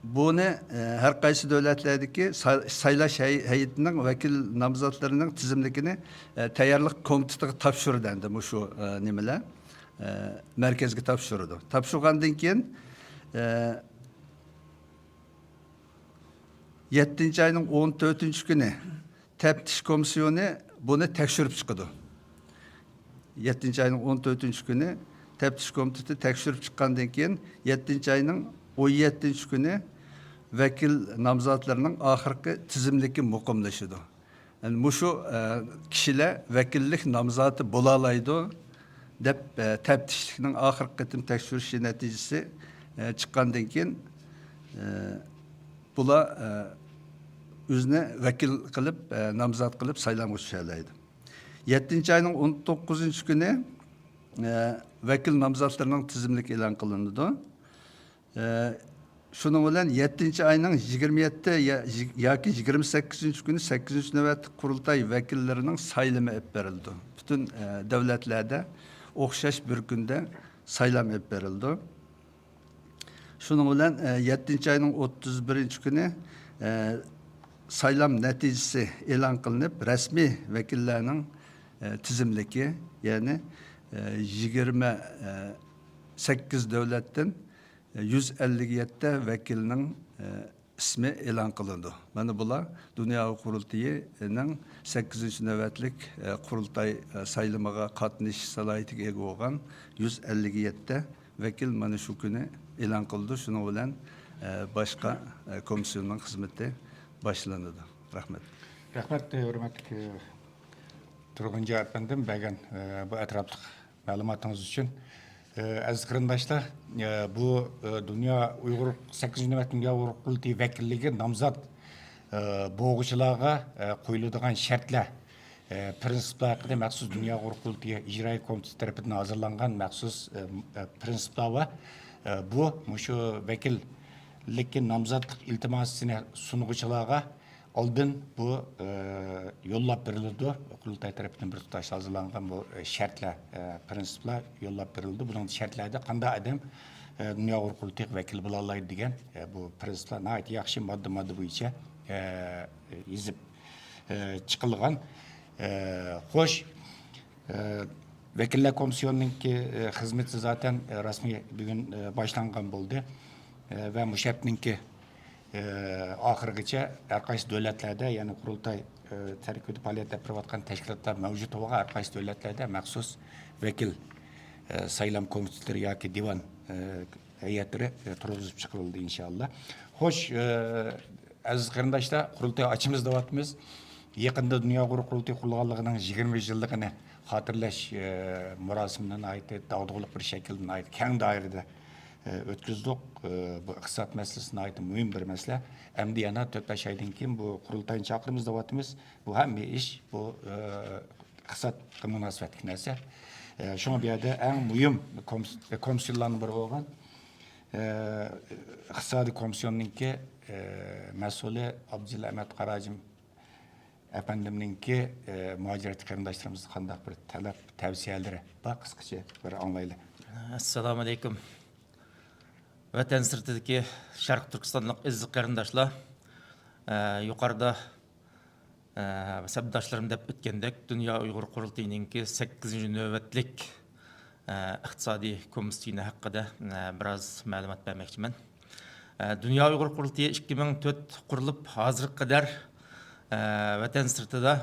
بۇنى، ئە، ھەر قايسى دۆلەتلەردىكى سا-، سايلاش ھەي-، ھەيئىتىنىڭ ۋەكىل نامزاتلىرىنىڭ تىزىملىكىنى، ئە، تەييارلىق كومىتېتىغا تاپشۇرىدۇ ئەمدى مۇشۇ، ئە، نېمىلەر، ئە، مەركەزگە تاپشۇرىدۇ. تاپشۇرغاندىن كېيىن، ئە، يەتتىنچى ئاينىڭ ئون تۆتىنچى كۈنى تەپتىش كومىسسىيونى بۇنى تەكشۈرۈپ چىقىدۇ. يەتتىنچى ئاينىڭ ئون تۆتىنچى كۈنى تەپتىش كومىتېتى تەكشۈرۈپ چىققاندىن كېيىن، يەتتىنچى ئاينىڭ ئون يەتتىنچى كۈنى ۋەكىل نامزاتلىرىنىڭ ئاخىرقى تىزىملىكى مۇقىملىشىدۇ. يەنى مۇشۇ، ئە، كىشىلەر ۋەكىللىك نامزاتى بولالايدۇ دەپ، ئە، تەپتىشلىكنىڭ ئاخىرقى قېتىم تەكشۈرۈشى نەتىجىسى، ئە، چىققاندىن كېيىن، ئە، بۇلار، ئە، ئۆزىنى ۋەكىل قىلىپ، ئە، نامزات قىلىپ سايلامغا چۈشەلەيدۇ. يەتتىنچى ئاينىڭ ئون توققۇزىنچى كۈنى، ئە، ۋەكىل نامزاتلىرىنىڭ تىزىملىكى ئېلان قىلىنىدۇ. ئە، شۇنىڭ بىلەن يەتتىنچى ئاينىڭ يىگىرمە يەتتە يا-، ياكى يىگىرمە سەككىزىنچى كۈنى سەككىزىنچى نۆۋەتلىك قۇرۇلتاي ۋەكىللىرىنىڭ سايلىمى ئېلىپ بېرىلىدۇ. پۈتۈن، ئە، دۆلەتلەردە ئوخشاش بىر كۈندە سايلام ئېلىپ بېرىلىدۇ. شۇنىڭ بىلەن، ئە، يەتتىنچى ئاينىڭ ئوتتۇز بىرىنچى كۈنى، ئە، سايلام نەتىجىسى ئېلان قىلىنىپ، رەسمىي ۋەكىللەرنىڭ، ئە، تىزىملىكى، يەنى، ئە، يىگىرمە سەككىز دۆلەتتىن، ئە، يۈز ئەللىك يەتتە ۋەكىلنىڭ، ئە، ئىسمى ئېلان قىلىنىدۇ. مانا بۇلار دۇنيا قۇرۇلتىيىنىڭ سەككىزىنچى نۆۋەتلىك، ئە، قۇرۇلتاي، ئە، سايلىمىغا قاتنىشىش سالاھىيىتىگە ئىگە بولغان يۈز ئەللىك يەتتە ۋەكىل مانا شۇ كۈنى ئېلان قىلىنىدۇ. شۇنىڭ بىلەن، ئە، باشقا، ئە، كومىسسىيوننىڭ خىزمىتى باشلىنىدۇ. رەھمەت. رەھمەت، ھۆرمەتلىك، ئە، تۇرغۇنجان ئەپەندىم، بەرگەن، ئە، بۇ ئەتراپلىق مەلۇماتىڭىز ئۈچۈن. ئە، ئەزىز قېرىنداشلار، ئە، بۇ، ئە، دۇنيا ئۇيغۇر، سەككىزىنچى نۆۋەت دۇنيا ئۇيغۇر قۇرۇلتىيى ۋەكىللىكى نامزات، ئە، بولغۇچىلارغا، ئە، قويۇلىدىغان شەرتلەر، ئە، پىرىنسىپلار ھەققىدە مەخسۇس دۇنيا ئۇيغۇر قۇرۇلتىيى ئىجرائىي كومىتېتى تەرىپىدىن ھازىرلانغان مەخسۇس، ئە، ئە، پىرىنسىپلار بار. ئە، بۇ مۇشۇ ۋەكىللىككە نامزاتلىق ئىلتىماسىنى سۇنغۇچىلارغا ئالدىن بۇ، ئە، يوللاپ بېرىلىدۇ. قۇرۇلتاي تەرىپىدىن بىر تۇتاش ھازىرلانغان بۇ، ئە، شەرتلەر، ئە، پىرىنسىپلار يوللاپ بېرىلىدۇ. بۇنىڭ شەرتلەردە قانداق ئادەم، ئە، دۇنيا ئۇيغۇر قۇرۇلتىيىغا ۋەكىل بولالايدۇ دېگەن، ئە، بۇ پىرىنسىپلار ناھايىتى ياخشى ماددا-ماددا بويىچە، ئە، يېزىپ، ئە، چىقىلغان. ئە، خوش، ئە، ۋەكىللەر كومىسسىيونىنىڭكى، ئە، خىزمىتى زاتەن، ئە، رەسمىي بۈگۈن، ئە، باشلانغان بولدى. ئە، ۋە مۇشۇ ھەپتىنىڭكى، ئە، ئاخىرىغىچە ھەر قايسى دۆلەتلەردە، يەنى قۇرۇلتاي، ئە، تەركىبىدە پائالىيەت ئېلىپ بېرىۋاتقان تەشكىلاتلار مەۋجۇت بولغان ھەر قايسى دۆلەتلەردە مەخسۇس ۋەكىل، ئە، سايلام كومىتېتلىرى ياكى دىۋان، ئە، ھەيئەتلىرى، ئە، تۇرغۇزۇپ چىقىرىلدى ئىنشائاللا. خوش، ئە، ئەزىز قېرىنداشلار، قۇرۇلتاي ئاچىمىز دەۋاتىمىز. يېقىندا دۇنيا ئۇيغۇر قۇرۇلتىيى قۇرۇلغانلىقىنىڭ يىگىرمە يىللىقىنى خاتىرىلەش، ئە، مۇراسىمىنى ناھايىتى داغدۇغىلىق بىر شەكىلدە، ناھايىتى كەڭ دائىرىدە، ئە، ئۆتكۈزدۇق. ئە، بۇ ئىقتىساد مەسىلىسى ناھايىتى مۇھىم بىر مەسىلە. ئەمدى يەنە تۆت بەش ئايدىن كېيىن بۇ قۇرۇلتاينى چاقىرىمىز دەۋاتىمىز. بۇ ھەممە ئىش بۇ، ئە، ئىقتىسادقا مۇناسىۋەتلىك نەرسە. ئە، شۇڭا بۇ يەردە ئەڭ مۇھىم كومس-، كومىسسىيونلارنىڭ بىرى بولغان، ئە، ئىقتىسادىي كومىسسىيوننىڭكى، ئە، مەسئۇلى ئابدۇجېلىل ئەمەت قاراجىم ئەپەندىمنىڭكى، ئە، مۇھاجىرەتتىكى قېرىنداشلىرىمىزغا قانداق بىر تەلەپ، تەۋسىيەلىرى بار، قىسقىچە بىر ئاڭلايلى. ئەسسالامۇئەلەيكۇم. ۋەتەن سىرتىدىكى شەرقىي تۈركىستانلىق ئەزىز قېرىنداشلار، ئە، يۇقىرىدا، ئە، سەپداشلىرىم دەپ ئۆتكەندەك، دۇنيا ئۇيغۇر قۇرۇلتىيىنىڭكى سەككىزىنچى نۆۋەتلىك، ئە، ئىقتىسادىي كومىتېتى ھەققىدە، ئە، بىراز مەلۇمات بەرمەكچىمەن. ئە، دۇنيا ئۇيغۇر قۇرۇلتىيى ئىككى مىڭ تۆت قۇرۇلۇپ، ھازىرغا قەدەر، ئە، ۋەتەن سىرتىدا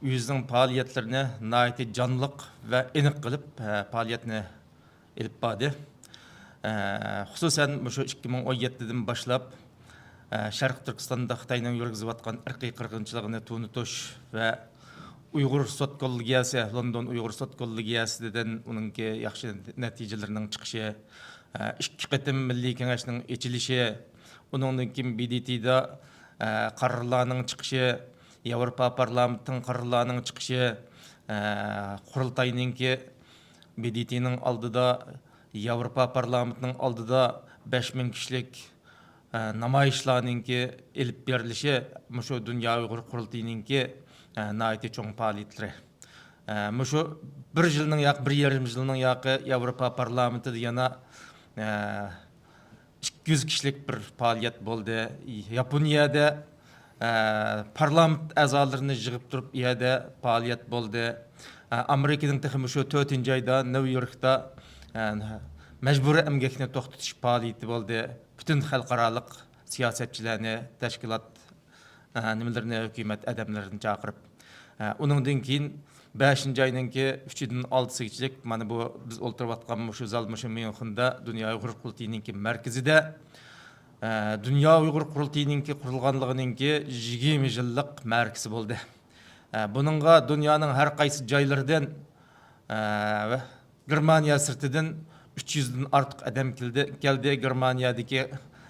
ئۆزىنىڭ پائالىيەتلىرىنى ناھايىتى جانلىق ۋە ئېنىق قىلىپ، ئە، پائالىيەتنى ئېلىپ باردى. ئە، خۇسۇسەن، مۇشۇ ئىككى مىڭ ئون يەتتىدىن باشلاپ، ئە، شەرقىي تۈركىستاندا خىتاينىڭ يۈرگۈزۈۋاتقان ئىرقىي قىرغىنچىلىقىنى تونۇتۇش ۋە ئۇيغۇر سوت كوللېگىيەسى، لوندون ئۇيغۇر سوت كوللېگىيەسىدىن ئۇنىڭكى ياخشى نەتىجىلىرىنىڭ چىقىشى، ئە، ئىككى قېتىم مىللىي كېڭەشنىڭ ئېچىلىشى، ئۇنىڭدىن كېيىن ب د ت دا، ئە، قارارلارنىڭ چىقىشى، ياۋروپا پارلامېنتىنىڭ قارارلارنىڭ چىقىشى، ئە، قۇرۇلتاينىڭكى ب د ت نىڭ ئالدىدا، ياۋروپا پارلامېنتىنىڭ ئالدىدا بەش مىڭ كىشىلىك، ئە، نامايىشلارنىڭكى ئېلىپ بېرىلىشى مۇشۇ دۇنيا ئۇيغۇر قۇرۇلتىيىنىڭكى، ئە، ناھايىتى چوڭ پائالىيەتلىرى. ئە، مۇشۇ بىر يىلنىڭ ياقى، بىر يېرىم يىلنىڭ ياقى ياۋروپا پارلامېنتىدا يەنە، ئە، ئىككى يۈز كىشىلىك بىر پائالىيەت بولدى. ياپونىيەدە، ئە، پارلامېنت ئەزالىرىنى يىغىپ تۇرۇپ، ئۇ يەردە پائالىيەت بولدى. ئە، ئامېرىكىنىڭ تېخى مۇشۇ تۆتىنچى ئايدا نيۇ يوركتا، ئە، مەجبۇرىي ئەمگەكنى توختىتىش پائالىيىتى بولدى. پۈتۈن خەلقئارالىق سىياسەتچىلەرنى، تەشكىلات، ئە، نېمىلىرىنى، ھۆكۈمەت ئادەملىرىنى چاقىرىپ، ئە، ئۇنىڭدىن كېيىن بەشىنچى ئاينىڭكى ئۈچىدىن ئالتىسىغىچىلىك مانا بۇ بىز ئولتۇرۇۋاتقان مۇشۇ زال، مۇشۇ ميۇنخېندا دۇنيا ئۇيغۇر قۇرۇلتىيىنىڭكى مەركىزىدە، ئە، دۇنيا ئۇيغۇر قۇرۇلتىيىنىڭكى قۇرۇلغانلىقىنىڭكى يىگىرمە يىللىق مەرىكىسى بولدى. ئە، بۇنىڭغا دۇنيانىڭ ھەر قايسى جايلىرىدىن، ئە، ۋە گېرمانىيە سىرتىدىن ئۈچ يۈزدىن ئارتۇق ئادەم كېلدى، كەلدى. گېرمانىيەدىكى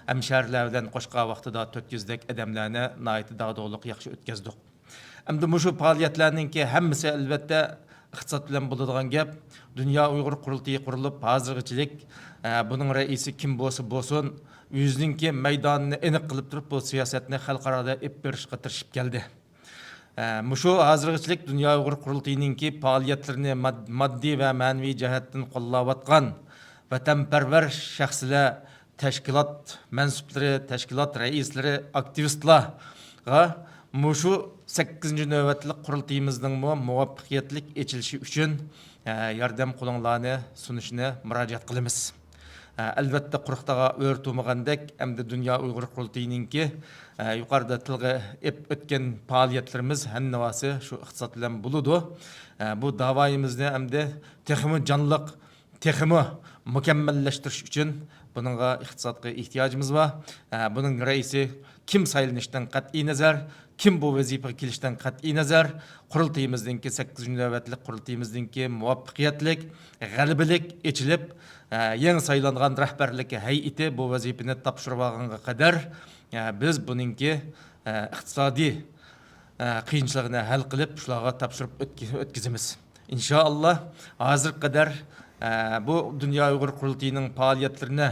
ھەمشەھىرىلەر بىلەن قوشقان ۋاقتىدا تۆت يۈزدەك ئادەملەرنى ناھايىتى داغدۇغىلىق ياخشى ئۆتكەزدۇق. ئەمدى مۇشۇ پائالىيەتلەرنىڭكى ھەممىسى، ئەلۋەتتە، ئىقتىساد بىلەن بولىدىغان گەپ. دۇنيا ئۇيغۇر قۇرۇلتىيى قۇرۇلۇپ، ھازىرغىچىلىك، ئە، بۇنىڭ رەئىسى كىم بولسا بولسۇن، ئۆزىنىڭكى مەيدانىنى ئېنىق قىلىپ تۇرۇپ، بۇ سىياسەتنى خەلقئارادا ئېلىپ بېرىشقا تىرىشىپ كەلدى. ئە، مۇشۇ ھازىرغىچىلىك دۇنيا ئۇيغۇر قۇرۇلتىيىنىڭكى پائالىيەتلىرىنى ماد-، ماددىي ۋە مەنىۋى جەھەتتىن قوللاۋاتقان ۋەتەنپەرۋەر شەخسلەر، تەشكىلات مەنسۇپلىرى، تەشكىلات رەئىسلىرى، ئاكتىۋىستلارغا مۇشۇ سەككىزىنچى نۆۋەتلىك قۇرۇلتىيىمىزنىڭمۇ مۇۋەپپەقىيەتلىك ئېچىلىشى ئۈچۈن، ئە، ياردەم قولۇڭلارنى سۇنۇشنى مۇراجىئەت قىلىمىز. ئە، ئەلۋەتتە، قۇرۇق تاغا ئۆرە تۇرمىغاندەك، ئەمدى دۇنيا ئۇيغۇر قۇرۇلتىيىنىڭكى، ئە، يۇقىرىدا تىلغا ئېلىپ ئۆتكەن پائالىيەتلىرىمىز ھەممىۋاسى شۇ ئىقتىساد بىلەن بولىدۇ. ئە، بۇ داۋايىمىزنى ئەمدى تېخىمۇ جانلىق، تېخىمۇ مۇكەممەللەشتۈرۈش ئۈچۈن بۇنىڭغا ئىقتىسادقا ئېھتىياجىمىز بار. ئە، بۇنىڭ رەئىسى كىم سايلىنىشتىن قەتئىينەزەر، كىم بۇ ۋەزىپىگە كېلىشتىن قەتئىينەزەر، قۇرۇلتىيىمىزنىڭكى، سەككىزىنچى نۆۋەتلىك قۇرۇلتىيىمىزنىڭكى مۇۋەپپەقىيەتلىك، غەلىبىلىك ئېچىلىپ، ئە، يېڭى سايلانغان رەھبەرلىك ھەيئىتى بۇ ۋەزىپىنى تاپشۇرۇۋالغانغا قەدەر، ئە، بىز بۇنىڭكى، ئە، ئىقتىسادىي، ئە، قىيىنچىلىقىنى ھەل قىلىپ، شۇلارغا تاپشۇرۇپ ئۆتكە-، ئۆتكۈزىمىز. ئىنشائاللا، ھازىرغا قەدەر، ئە، بۇ دۇنيا ئۇيغۇر قۇرۇلتىيىنىڭ پائالىيەتلىرىنى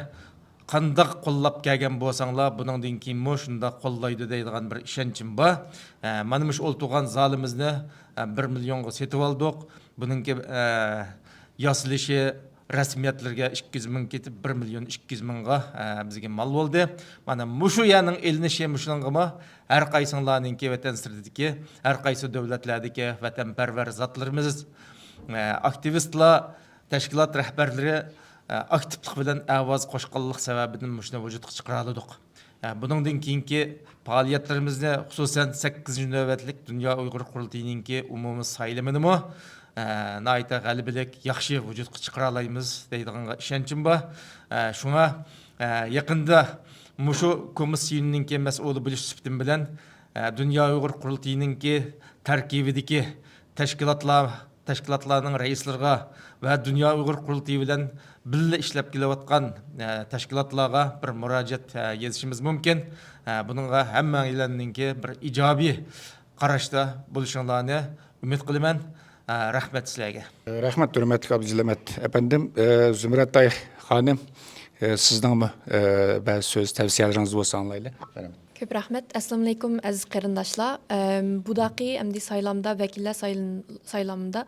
قانداق قوللاپ كەلگەن بولساڭلار، بۇنىڭدىن كېيىنمۇ شۇنداق قوللايدۇ دەيدىغان بىر ئىشەنچىم بار. ئە، مانا مۇشۇ ئولتۇرغان زالىمىزنى، ئە، بىر مىليونغا سېتىۋالدۇق. بۇنىڭكى، ئە، ياسىلىشى، رەسمىيەتلىرىگە ئىككى يۈز مىڭ كېتىپ، بىر مىليون ئىككى يۈز مىڭغا، ئە، بىزگە مال بولدى. مانا مۇشۇ يەرنىڭ ئېلىنىشى مۇشۇنىڭغىمۇ ھەر قايسىڭلارنىڭكى ۋەتەن سىرتىدىكى، ھەر قايسى دۆلەتلەردىكى ۋەتەنپەرۋەر زاتلىرىمىز، ئە، ئاكتىۋىستلار، تەشكىلات رەھبەرلىرى، ئە، ئاكتىپلىق بىلەن ئاۋاز قوشقانلىق سەۋەبىدىن مۇشۇنى ۋۇجۇدقا چىقىرالايدۇق. ئە، بۇنىڭدىن كېيىنكى پائالىيەتلىرىمىزنى، خۇسۇسەن، سەككىزىنچى نۆۋەتلىك دۇنيا ئۇيغۇر قۇرۇلتىيىنىڭكى ئومۇمىي سايلىمىنىمۇ، ئە، ناھايىتى غەلىبىلىك، ياخشى ۋۇجۇدقا چىقىرالايمىز دەيدىغانغا ئىشەنچىم بار. ئە، شۇڭا، ئە، يېقىندا مۇشۇ كومىسسىيىنىڭكى مەسئۇلى بولۇش سۈپىتىم بىلەن، ئە، دۇنيا ئۇيغۇر قۇرۇلتىيىنىڭكى تەركىبىدىكى تەشكىلاتلار، تەشكىلاتلارنىڭ رەئىسلىرىغا ۋە دۇنيا ئۇيغۇر قۇرۇلتىيى بىلەن بىللە ئىشلەپ كېلىۋاتقان، ئە، تەشكىلاتلارغا بىر مۇراجىئەت، ئە، يېزىشىمىز مۇمكىن. ئە، بۇنىڭغا ھەممەڭلارنىڭكى بىر ئىجابىي قاراشتا بولۇشۇڭلارنى ئۈمىد قىلىمەن. ئە، رەھمەت سىلەرگە. رەھمەت، ھۆرمەتلىك ئابدۇجەلىل ئەپەندىم. ئە، زۇمرەتئاي خانىم، ئە، سىزنىڭمۇ، ئە، بەزى سۆز، تەۋسىيەلىرىڭىز بولسا ئاڭلايلى. كۆپ رەھمەت. ئەسسالامۇئەلەيكۇم، ئەزىز قېرىنداشلار. ئەم، بۇداقى ئەمدى سايلامدا، ۋەكىللەر سايلىن-، سايلامدا،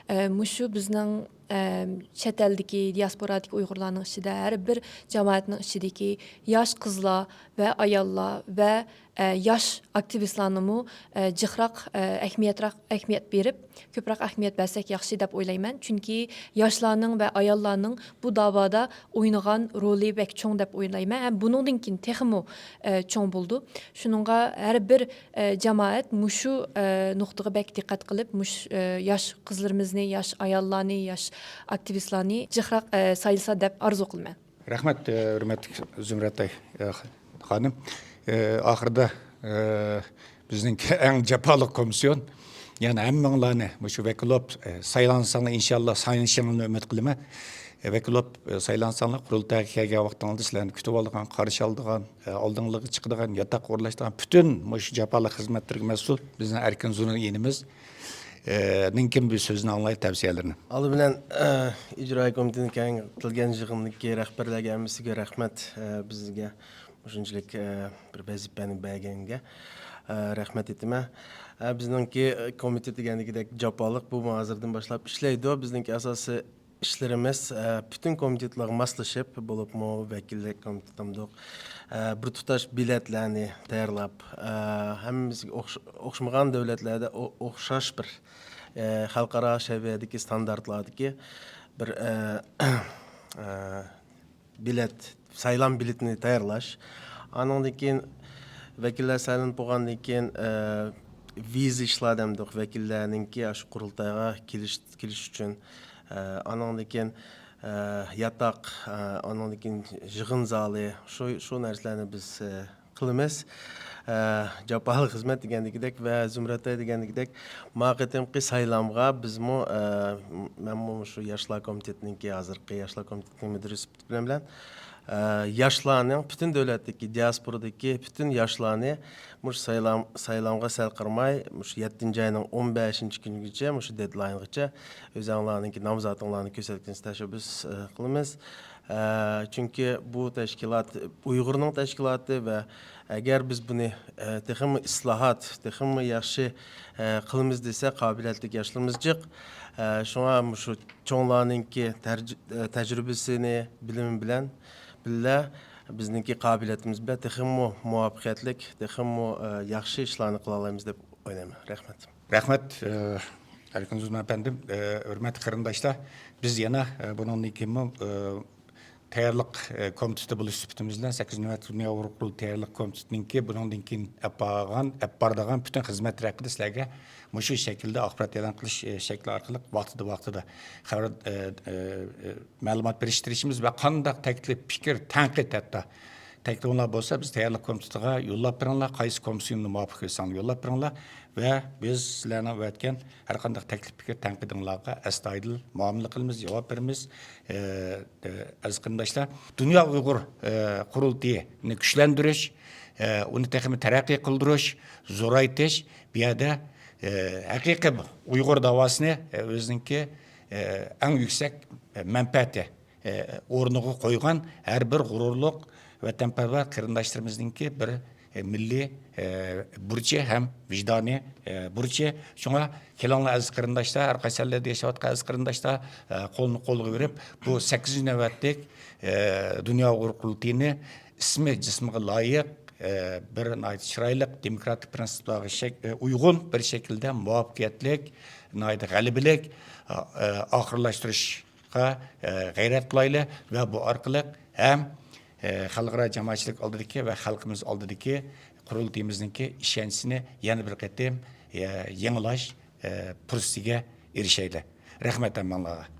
ئە، مۇشۇ بىزنىڭ، ئەم، چەت ئەلدىكى، دىياسپورادىكى ئۇيغۇرلارنىڭ ئىچىدە، ھەر بىر جامائەتنىڭ ئىچىدىكى ياش قىزلار ۋە ئاياللار ۋە، ئە، ياش ئاكتىۋىستلارنىمۇ، ئە، جىقراق، ئە، ئەھمىيەتراق، ئەھمىيەت بېرىپ، كۆپرەك ئەھمىيەت بەرسەك ياخشى دەپ ئويلايمەن. چۈنكى ياشلارنىڭ ۋە ئاياللارنىڭ بۇ داۋادا ئوينىغان رولى بەك چوڭ دەپ ئويلايمەن. ھەم بۇنىڭدىن كېيىن تېخىمۇ، ئە، چوڭ بولىدۇ. شۇنىڭغا ھەر بىر، ئە، جامائەت مۇشۇ، ئە، نۇقتىغا بەك دىققەت قىلىپ، مۇش-، ئە، ياش قىزلىرىمىزنى، ياش ئاياللارنى، ياش ئاكتىۋىستلارنى جىقراق، ئە، سايلىسا دەپ ئارزۇ قىلىمەن. رەھمەت، ئە، ھۆرمەتلىك زۇمرەتئاي، ئە، خانىم. ئە، ئاخىرىدا، ئە، بىزنىڭكى ئەڭ جاپالىق كومىسسىيون، يەنى ھەممىڭلارنى مۇشۇ ۋەكىل بولۇپ، ئە، سايلانساڭلار، ئىنشاللا سايلىنىشىڭلارنى ئۈمىد قىلىمەن. ئە، ۋەكىل بولۇپ، ئە، سايلانساڭلار، قۇرۇلتايغا كەلگەن ۋاقتىڭلاردا سىلەرنى كۈتۈۋالىدىغان، قارشى ئالىدىغان، ئە، ئالدىڭلارغا چىقىدىغان، ياتاق ئورۇنلاشتۇرىدىغان پۈتۈن مۇشۇ جاپالىق خىزمەتلىرىگە مەسئۇل بىزنىڭ ئەركىن زۇنۇن ئىنىمىز، ئە، نىڭكىن بىر سۆزىنى ئاڭلاي، تەۋسىيەلىرىنى. ئالدى بىلەن، ئە، ئىجرائىي كومىتېتنىڭ كەڭ قىلغان يىغىنىدىكى رەھبەرلەرگە ھەممىسىگە رەھمەت، ئە، بىزگە مۇشۇنچىلىك، ئە، بىر ۋەزىپىنى بەرگەنگە، ئە، رەھمەت ئېيتىمەن. ئە، بىزنىڭكى كومىتېت دېگەندىكىدەك جاپالىق، بۇمۇ ھازىردىن باشلاپ ئىشلەيدۇ. بىزنىڭكى ئاساسىي ئىشلىرىمىز، ئە، پۈتۈن كومىتېتلارغا ماسلىشىپ، بولۇپمۇ ۋەكىللىك كومىتېتىمدۇق، ئە، بىر تۇتاش بېلەتلەرنى تەييارلاپ، ئە، ھەممىمىزگە ئوخش-، ئوخشىمىغان دۆلەتلەردە ئو-، ئوخشاش بىر، ئە، خەلقئارا سەۋىيەدىكى ستاندارتلاردىكى بىر، ئە، ئە، بېلەت، سايلام بېلىتىنى تەييارلاش. ئانىڭدىن كېيىن ۋەكىللەر سايلىنىپ بولغاندىن كېيىن، ئە، ۋىزا ئىشلار دەمدۇق، ۋەكىللەرنىڭكى ئاشۇ قۇرۇلتايغا كېلىش، كېلىش ئۈچۈن، ئە، ئانىڭدىن كېيىن، ئە، ياتاق، ئە، ئانىڭدىن كېيىن يىغىن زالى، شۇ، شۇ نەرسىلەرنى بىز، ئە، قىلىمىز. ئە، جاپالىق خىزمەت دېگەندىكىدەك ۋە زۇمرەتئاي دېگەندىكىدەك، ما قېتىمقى سايلامغا بىزمۇ، ئە، مەنمۇ مۇشۇ ياشلار كومىتېتىنىڭكى، ھازىرقى ياشلار كومىتېتىنىڭ مۇدىرى سۈپىتى بىلەن، بىلەن، ئە، ياشلارنىڭ، پۈتۈن دۆلەتتىكى، دىياسپورادىكى پۈتۈن ياشلارنى مۇشۇ سايلام، سايلامغا سەل قارىماي، مۇشۇ يەتتىنچى ئاينىڭ ئون بەشىنچى كۈنىگىچە، مۇشۇ دېدلاينغىچە ئۆزۈڭلارنىڭكى نامزاتىڭلارنى كۆرسەتكىنىڭىزگە تەشەببۇس، ئە، قىلىمىز. ئە، چۈنكى بۇ تەشكىلات ئۇيغۇرنىڭ تەشكىلاتى ۋە ئەگەر بىز بۇنى، ئە، تېخىمۇ ئىسلاھات، تېخىمۇ ياخشى، ئە، قىلىمىز دېسە، قابىلىيەتلىك ياشلىرىمىز جىق. ئە، شۇڭا مۇشۇ چوڭلارنىڭكى تەرج-، ئە، تەجرىبىسىنى، بىلىمى بىلەن بىللە، بىزنىڭكى قابىلىيىتىمىز بىلەن تېخىمۇ مۇۋەپپەقىيەتلىك، تېخىمۇ، ئە، ياخشى ئىشلارنى قىلالايمىز دەپ ئويلايمەن. رەھمەت. رەھمەت، ئە، ئەركىن زۇلمەت ئەپەندىم. ئە، ھۆرمەتلىك قېرىنداشلار، بىز يەنە، ئە، بۇنىڭدىن كېيىنمۇ، ئە، تەييارلىق، ئە، كومىتېتى بولۇش سۈپىتىمىز بىلەن سەككىزىنچى نۆۋەتلىك دۇنيا ئۇيغۇر قۇرۇلتىيى تەييارلىق كومىتېتىنىڭكى بۇنىڭدىن كېيىن ئەپ بارغان، ئەپ بارىدىغان پۈتۈن خىزمەتلەر ھەققىدە سىلەرگە مۇشۇ شەكىلدە ئاخبارات ئېلان قىلىش، ئە، شەكلى ئارقىلىق ۋاقتىدا ۋاقتىدا خەۋەر، ئە، ئە، ئە، مەلۇمات بېرىشكە تىرىشىمىز ۋە قانداق تەكلىپ، پىكىر، تەنقىد ھەتتا تەكلىپىڭلار بولسا، بىز تەييارلىق كومىتېتىغا يوللاپ بېرىڭلار، قايسى كومىسسىيوننى مۇۋاپىق كۆرسەڭلار يوللاپ بېرىڭلار ۋە بىز سىلەرنىڭ ئەۋەتكەن ھەر قانداق تەكلىپ، پىكىر، تەنقىدىڭلارغا ئەستايىدىل مۇئامىلە قىلىمىز، جاۋاب بېرىمىز. ئە، ئە، ئەزىز قېرىنداشلار، دۇنيا ئۇيغۇر، ئە، قۇرۇلتىيىنى كۈچلەندۈرۈش، ئە، ئۇنى تېخىمۇ تەرەققىي قىلدۇرۇش، زورايتىش، بۇ يەردە، ئە، ھەقىقىي ئۇيغۇر داۋاسىنى، ئە، ئۆزىنىڭكى، ئە، ئەڭ يۈكسەك، ئە، مەنپەئەتى، ئە، ئورنىغا قويغان ھەر بىر غۇرۇرلۇق ۋەتەنپەرۋەر قېرىنداشلىرىمىزنىڭكى بىر، ئە، مىللىي، ئە، بۇرچى ھەم ۋىجدانىي، ئە، بۇرچى. شۇڭا كېلىڭلار ئەزىز قېرىنداشلار، ھەر قايسى ئەللەردە ياشاۋاتقان ئەزىز قېرىنداشلار، ئە، قولنى قولغا بېرىپ، بۇ سەككىزىنچى نۆۋەتلىك، ئە، دۇنيا ئۇيغۇر قۇرۇلتىيىنى ئىسمى جىسمىغا لايىق، ئە، بىر ناھايىتى چىرايلىق دېموكراتىك پىرىنسىپلارغا شەك-، ئە، ئۇيغۇن بىر شەكىلدە مۇۋەپپەقىيەتلىك، ناھايىتى غەلىبىلىك، ئە، ئاخىرلاشتۇرۇشقا، ئە، غەيرەت قىلايلى ۋە بۇ ئارقىلىق ھەم، ئە، خەلقئارا جامائەتچىلىك ئالدىدىكى ۋە خەلقىمىز ئالدىدىكى قۇرۇلتىيىمىزنىڭكى ئىشەنچىسىنى يەنە بىر قېتىم، ئە، يېڭىلاش، ئە، پۇرسىتىگە ئېرىشەيلى. رەھمەت ھەممىڭلارغا.